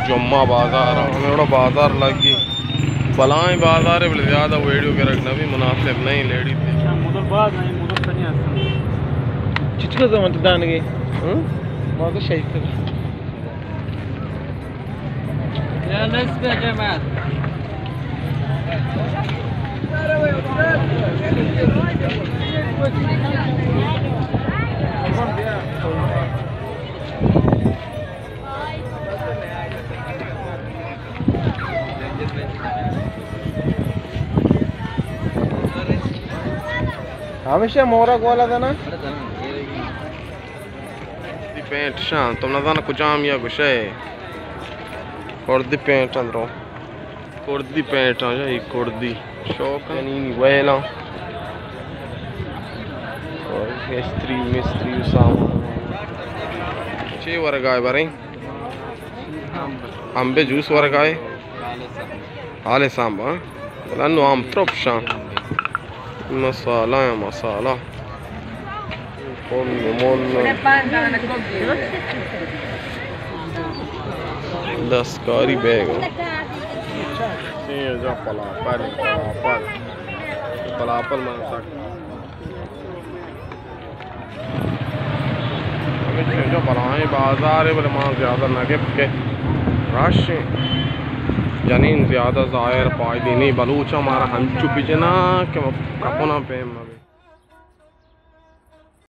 جمعہ بازار، ہمیں وڑا بازار لگی۔ بلائیں بازار ہے، بلے زیادہ ویڈیو گرگ نہ بی، مناسب نہیں لیڈیز۔ اچھا، مدر باز ہیں، مدر کنی ہستن۔ چچ کا زمان تو دانگے؟ ہاں؟ بازار شاید۔ ہمیشہ مورا گولا دنا۔ دی پینٹ شان، تم نہ زانا کجام یا گشے۔ کردی پینٹ اندرو۔ کردی پینٹ آ جا، یہ کردی۔ شوق ہے نی ویلا۔ اور استری مستری سامان۔ چے ورگائے بریں؟ امبے جوس ورگائے؟ حال سامبا۔ بلان نو ہم ترپ شان۔ مسالہ یا مسالہ۔ پن من۔ دستکاری بیگ۔ سین جا پلاپل، پلاپل۔ پلاپل من سک۔ ہمے چیزاں بلاہیں بازارے، بلے ما زیادہ نہ گپت کہ رش ایں۔ جنین زیادہ ظاہر پائدی نہیں، بلوچاں مارا ہنچو بجنا کہ ما کپنا پیم مبی۔